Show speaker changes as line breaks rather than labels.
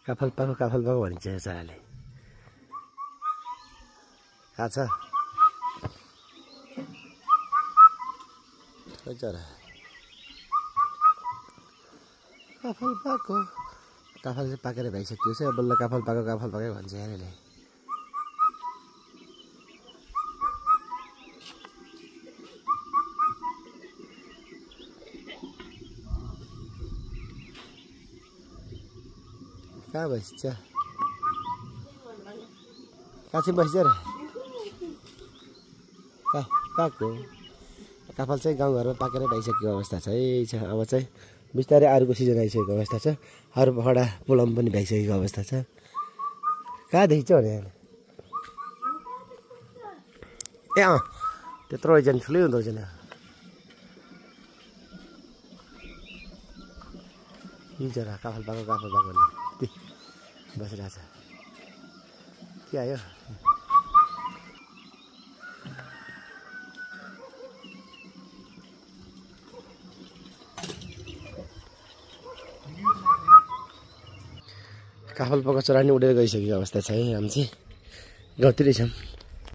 काफल पाको भनिन्छ यो चराले। कहाँ छ चरा? काफल पाको चाहिँ पाकेर भइसक्यो छ। बल्ल काफल पाको भन्छ यहाँले। कहाँ बस्छ? कहाँ चाहिँ बस्छ र? कहाँको काफल चाहिँ गाउँघरमा पाकेर भइसकेको अवस्था छ। अब चाहिँ बिस्तारै अरूको सिजन आइसकेको अवस्था छ। अरू पखडा पुलम पनि भइसकेको अवस्था छ। कहाँदेखि चाहिँ भने ए त्यत्रो ओजन ठुलै हुँदो रहेछ। यी जरा काफल पाको भन्ने बसिरहेको छ। के आयो? काफल पाको चरा नि उडेर गइसकेको अवस्था छ है। हामी चाहिँ गाउँतिरै छौँ।